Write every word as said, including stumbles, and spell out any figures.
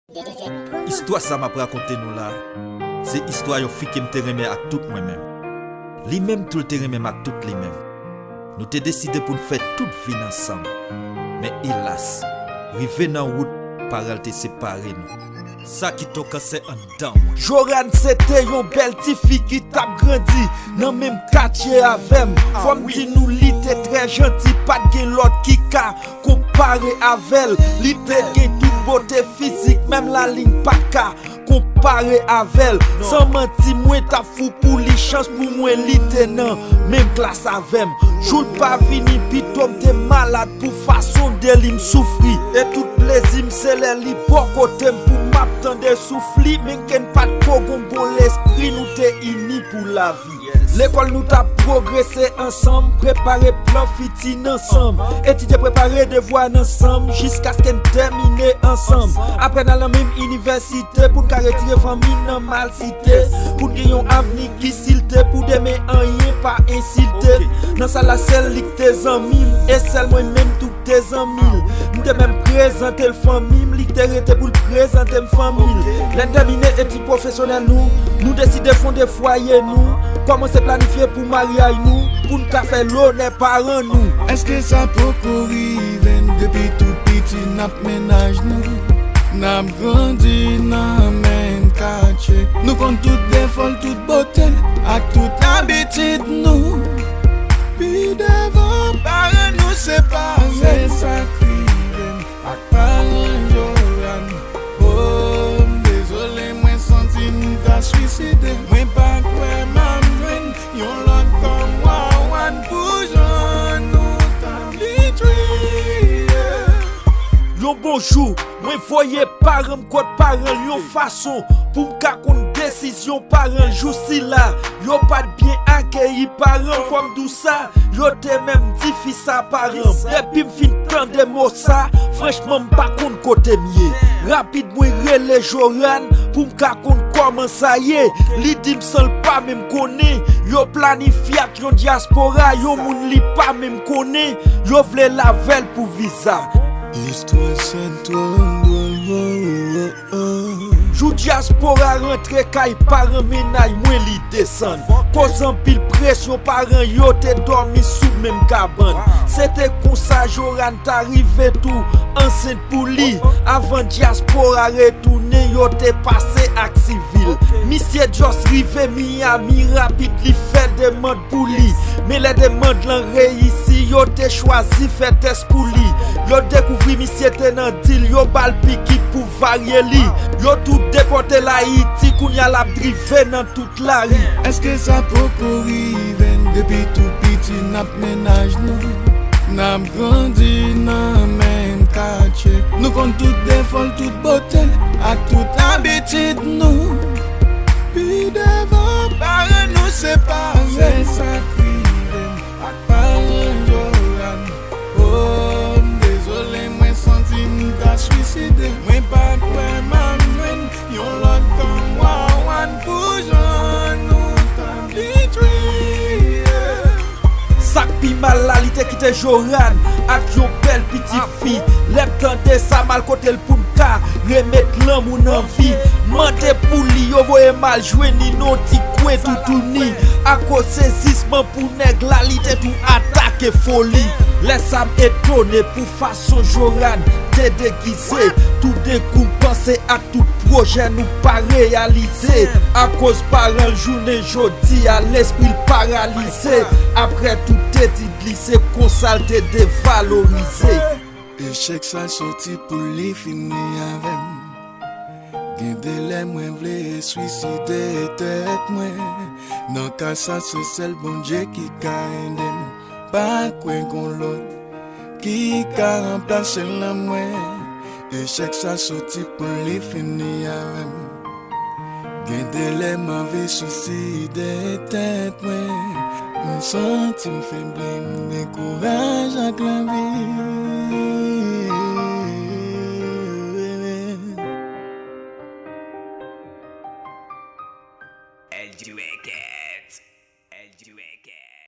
Istwa sa m ap rakonte nou la, se istwa yon fi ke m te renmen ak tout mwen menm. Li menm tou l te renmen m ak tout li menm. Nou te deside pou n fè tout vi n ansanm. Men elas, rive nan wout, parèl te separe nou. Sa kite yon kansè anndan mwen. Jorane se te yon bèl ti fi ki t ap grandi nan menm katye avè m. Fò m di nou, li te trè janti, pa t gen lòt ki ka konpare avè l. Li te gen tout bote fizik, menm lalin pa t ka konpare avè l. San manti, mwen t ap fou pou li, chans pou mwen, li te nan menm klas avè m. Jou l pa vini, pito m te malad pou fason de li m soufri. E tout plezi m se lè li bò kote m pou m ap tande souf li. Men kenn pa t ko gon bon lespri, nou te ini pou lavi. Lekòl nou t ap pwogrese ansanm, prepare plan fiti n ansanm, etidye, prepare devwa n ansanm, jiskaske n tèmine ansanm. Apre n al nan menm inivèsite pou n ka retire fanmi n nan malsite, pou n gen yon avni ki silte, pou demen anyen pa ensilte. Nan sa la sèl li k te zanmi m, e sèl mwen menm tou k te zanmi l. M te menm prezante l fanmi m, li te rete pou l prezante m fanmi l. Lè n tèmine etid pwofesyonèl nou, nou deside fonde fwaye nou, kòmanse planifye pou maryaj nou, pou n ka fè lonè paran nou. Èske sa poko rive n? Depi tou piti n ap mennaj nou, n ap grandi nan menm katye. Nou konn tout defo l, tout bote l, ak tout abitid nou. Pi devan, paran nou separe. Se sa k rive m ak paran Jorane. Oh, m dezole, mwen santi m ta swiside. Mwen pa kwè m ap jwenn yon lòt kòm Wawan pou jan nou t abitye. Yon bon jou, mwen voye paran m kot paran l yon fason pou m ka konn desizyon paran l. Jou sila, yo pa t byen akeyi paran m, fò m di w sa, yo te menm di fi sa paran m. Depi m fin tande mo sa, franchman, m pa konn kote m ye. Rapid, mwen rele Jorane pou m ka konn kòman sa ye. Li di m san l pa menm konnen. Yo planifye ak yon dyaspora, yon moun li pa menm konnen. Yo vle l avè l pou viza. Istwa sa twò dwòl, oh, oh, oh. Jou dyaspora rantre kay paran mennaj mwen, li desann. Koz anpil presyon, paran yo te dòmi sou menm kabann. Se te konsa Jorane ta rive tou ansent pou li. Avan dyaspora retounen, yo te pase ak sivil. Misye just rive Miami, rapid li fè demann pou li. Men lè demann lan reyisi, yo te chwazi fè tès pou li. Yo dekouvri misye te nan dil, yo ba l pikit pou varye li. Yo tou depòte l Ayiti, kounye a l ap drive nan tout lari. Èske sa poko rive n? Depi tou piti n ap mennaj nou, n ap grandi nan menm katye. Nou konn tout defo l, tout bote l, ak tout abitid nou. Pi devan, paran nou separe. Se sa k rive m ak paran Jorane. Oh, m dezole, mwen santi m ta swiside. Mwen pa kwè m ap jwenn yon lòt kòm Wawan pou jan nou t abitye. Sa k pi mal la, li te kite Jorane ak yon bèl pitit fi. Lè m tande sa, m al kote l pou m ka remet lanmou nan vi. Mande pou li, yo voye m al jwenn li nan ti kwen toutouni. Akoz sezisman pou nèg la, li te tou atake foli. Lè sa m etone pou fason Jorane te degize. Toudenkou m panse ak tout pwojè nou pa reyalize. Akoz paran l jounen jodi a, lespri l paralize. Apre tout etid li, se konsa l te devalorize. Echèk sa soti pou li fini avè m. Gen de lè mwen vle swiside tèt mwen. Nan ka sa, se sèl Bondye ki ka ede m. Pa kwè gon lòt ki ka ranplase l nan mwen. Echèk sa soti pou li fini avè m. Gen de lè m anvi swiside tèt mwen. Mwen santi m febli, m dekouraje ak lavi.